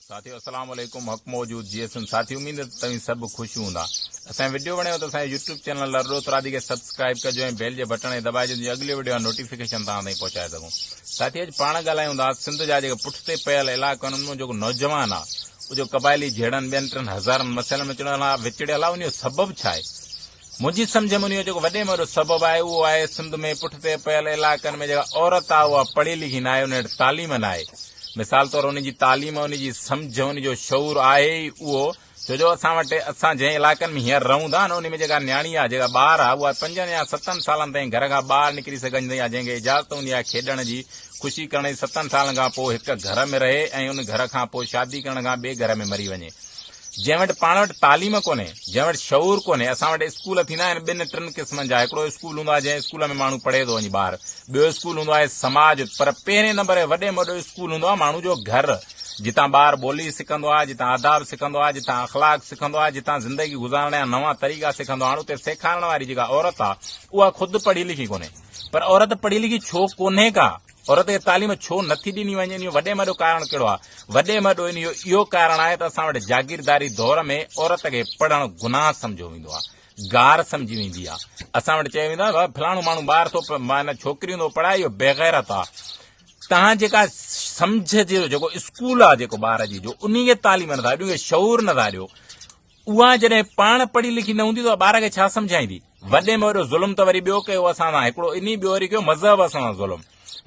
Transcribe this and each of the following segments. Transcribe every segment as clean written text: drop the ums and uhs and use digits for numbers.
ساٿيو السلام عليڪم حق موجود جي ايس ايم ساٿي اميد ته توهين سڀ خوش هوندا اسان جو وڊيو وڻيو ته اسان جو يوٽيوب چينل لرڏو ترادي کي سبسڪرائب ڪجو ۽ بيل جي بٽڻ کي دٻائجو جيئن اڳلي وڊيو جا نوٽيفڪيشن توهان تائين پهچائي سگهون ساٿي اڄ پاڻ ڳالهايون ٿا سنڌ جا جيڪي پٺتي پيل علائقا آهن ان ۾ جيڪو نوجوان آهي اهو جو قبائلي جهيڙن ٻين ٽن هزارن مسئلن ۾ چڙهيل آهي وچڙيل آهي ان جو سبب ڇا آهي منهنجي سمجهه ۾ ان جو جيڪو وڏي ۾ وڏو سبب آهي اهو آهي سنڌ ۾ پٺتي پيل علائقن ۾ جيڪا عورت آهي اها پڙهي لکي ناهي ان وٽ تعليم ناهي مثال طور ان جي تعليم ان جي سمجهه ان جو شعور آهي ئي اهو ڇو جو اسان وٽ اسان جنهن علائقن ۾ هينئر رهون ٿا نه ان ۾ جيڪا نياڻي آهي جيڪا ٻار آهي اها پنجن يا ستن سالن تائين گهر کان ٻاهر نڪري سگهندي يا جنهن کي اجازت هوندي آهي کيڏڻ جي خوشي ڪرڻ جي ستن سالن کان پوء هڪ گهر ۾ رهي ۽ ان گهر کان پوء شادي ڪرڻ کان ٻئي گهر ۾ مري وڃي جنهن وٽ پاڻ وٽ تعليم ڪونهي، جنهن وٽ شعور ڪونهي، اسان وٽ اسڪول ٿيندا آهن ٻن ٽن قسمن جا، هڪڙو اسڪول هوندو آهي جنهن اسڪول ۾ ماڻهو پڙهي ٿو وڃي ٻاهر، ٻيو اسڪول هوندو آهي سماج، پر پهرين نمبر وڏي ۾ وڏو اسڪول هوندو آهي ماڻهو جو گهر، جتان ٻار ٻولي سکندو آهي، جتان آداب سکندو آهي، جتان اخلاق سکندو آهي، جتان زندگي گذارڻ جا نوان طريقا سکندو آهي، هاڻ اتي سيکارڻ واري جيڪا عورت آهي اها خود پڙهي لکي ڪونهي، پر عورت پڙهي لکي ڇو ڪونهي ڪا؟ عورت کي تعليم ڇو نٿي ڏني وڃي ان جو وڏي ۾ وڏو ڪارڻ ڪهڙو آهي؟ وڏي ۾ وڏو ان جو اهو ڪارڻ آهي ته اسان وٽ جاگيرداري دور ۾ عورت کي پڙهڻ گناهه سمجهيو ويندو آهي، گار سمجهي ويندي آهي. اسان وٽ چيو ويندو آهي بابا فلاڻو ماڻهو ٻار ٿو معنيٰ ڇوڪريون ٿو پڙهائي اهو بيغيرت آهي. تهان جيڪا سمجهه جو جيڪو اسڪول آهي جيڪو ٻار جي جو انهي کي تعليم نٿا ڏيو شعور نٿا ڏيو اها جڏهن پاڻ پڙهي لکي نه هوندي ته ٻار کي ڇا سمجهائيندي؟ وڏي ۾ وڏو ظلم ته وري ٻيو ڪيو اسان سان هڪڙو انهي ٻيو وري ڪيو مذهب اسان سان ظلم.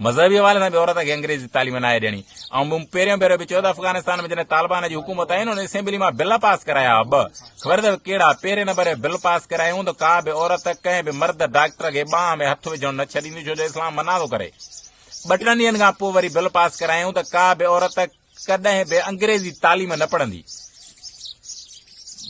مذهبي حوالي سان به عورت کي انگريزي تعليم ناهي ڏيڻي. آئون مون پهريون ڀيرو به چيو ته افغانستان ۾ جڏهن طالبان جي حڪومت آئي نه ان اسيمبلي مان بل پاس ڪرايا هئا ٻه خبر اٿو ڪهڙا پهرين نمبر جو بل پاس ڪرايائون ته ڪا به عورت ڪنهن به مرد ڊاڪٽر کي ٻانهن ۾ هٿ وجهڻ نه ڇڏيندي ڇو جو اسلام منع ٿو ڪري. ٻه ٽن ڏينهن کان پوء وري بل پاس ڪرايائون ته ڪا به عورت ڪڏهن به انگريزي تعليم نه پڙهندي.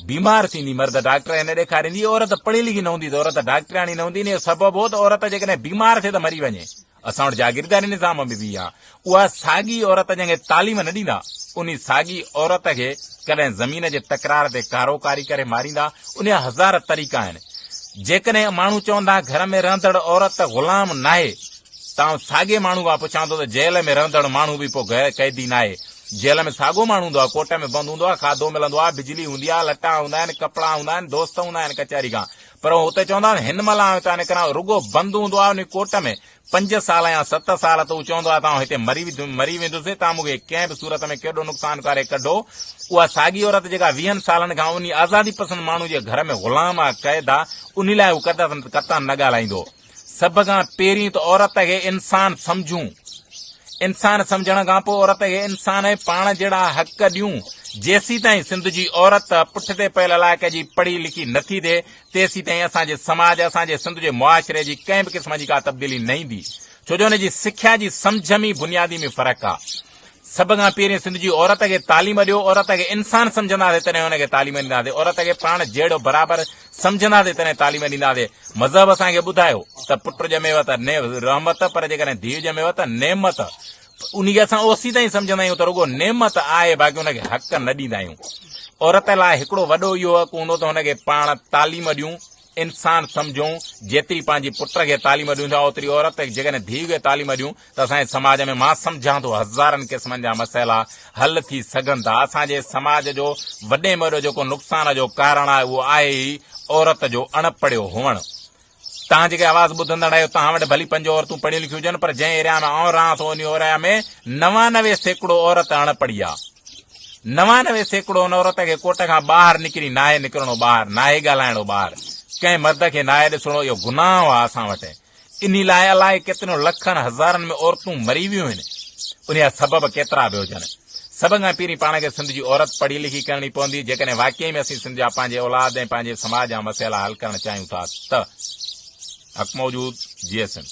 بيمار ٿيندي مرد ڊاڪٽر کي نه ڏيکاريندي. عورت پڙهي لکي نه هوندي ته عورت ڊاڪٽرياڻي نه هوندي. انهيء جو سبب هو ته عورت جيڪڏهن بيمار ٿئي ته مري وڃي. اسان وٽ جاگيرداري نظام ۾ به اها اها ساڳي عورت جنهن کي تعليم نه ڏيندا، انهي ساڳي عورت کي ڪڏهن زمين جي تڪرار تي ڪارو ڪاري ڪري ماريندا. انهيء جا هزار طريقا آهن. جيڪڏهن ماڻهو چوندا گهر ۾ رهندڙ عورت غلام ناهي، ته آئون ساڳئي ماڻهو کان پڇان ٿو ته جيل ۾ رهندڙ ماڻهو به پوء قيدي ناهي؟ جيل ۾ ساڳو ماڻهو هوندو آهي، ڪوٽ ۾ بند هوندو آهي، کاڌو ملندو آهي، بجلي هوندي آهي، لٽا هوندا آهن، ڪپڙا هوندا آهن، دوست هوندا آهن ڪچهري کان. پر هو اتي چوندا آهن هن مهل آئون هتان نڪران، رڳو بند هوندو آهي انهي ڪوٽ ۾ پنج سال يا ست سال ته هو چوندو آهي ته آئون هتي مري ويندس، توهان مون کي ڪنهن به صورت ۾ ڪيڏو نقصان ڪري ڪڍو. اها ساڳي عورت جيڪا ويهن سالن کان انهي آزادي پسند ماڻهو جي گهر ۾ غلام آهي، قيد آهي، انهي لاء هو قطعاً نه ڳالهائيندو. سڀ کان پهرين ته عورت کي انسان سمجهون. انسان سمجهڻ کان پوء عورت کي انسان ۽ پاڻ جهڙا حق ڏيون. جيسيتائين سنڌ جي عورت پٺتي پيل علائقي جي پڙهي لکي نه ٿي ٿئي، تيسيتائين اسان جي سماج، اسان جي سنڌ جي معاشري جي ڪنهن به قسم جي ڪا تبديلي نه ايندي. ڇو جو ان جي سکيا جي سمجهه ۾ بنيادي ۾ فرق آ. سڀ کان پهرين سنڌ جي عورت کي تعليم ڏيو، عورت کي انسان سمجهنداسين تڏهن ان کي تعليم ڏينداسين، عورت کي پاڻ جهڙو برابر سمجهنداسين تڏهن تعليم ڏينداسين. مذهب اسان کي ٻڌايو ته پٽ ڄميو ته رحمت پر جيڪڏهن ڌيء ڄميو ته نعمت. انهي کي اسان اوسيتائين سمجهندا آهيون ته رڳو نعمت آهي باقي ان کي حق نه ڏيندا آهيون. عورت لاء هڪڙو وڏو اهو حق هوندو ته هن کي پاڻ تعليم ڏيون، انسان سمجهون، جيتري پنهنجي پٽ کي تعليم ڏيون ٿا اوتري عورت جيڪڏهن ڌيء کي تعليم ڏيون ته اسان جي سماج ۾ مان سمجهان ٿو هزارن قسمن جا مسئلا حل ٿي سگهن ٿا. اسان جي سماج جو وڏي ۾ وڏو جيڪو نقصان جو ڪارڻ آهي اهو آهي ئي عورت جو اڻ پڙهيو هئڻ. توهان جيڪي آواز ٻڌندڙ آهيو توهان وٽ ڀلي پنج عورتون پڙهيون لکيون هجن پر جنهن ايريا ۾ آئون رهان ٿو انهي ايريا ۾ 99% عورت اڻ پڙهي آهي. 99% ان عورت کي ڪوٽ کان ٻاهر نڪري ناهي نڪرڻو ٻاهر ناهي ڳالهائڻو ٻاهر ڪنهن مرد کي ناهي ڏسڻو اهو گناهه آهي اسان وٽ. انهي لاء الائي ڪيتريون لکن هزارن ۾ عورتون مري ويون آهن. انهي جا سبب ڪيترا به هجن. سڀ کان پهرين پاڻ کي سنڌ جي عورت پڙهي لکي ڪرڻي پوندي. جيڪڏهن واقعي ۾ اسين سنڌ جا پنهنجي اولاد ۽ پنهنجي سماج جا مسئلا حل ڪرڻ چاهيون ٿا ته. حق موجود جي ايس ايم.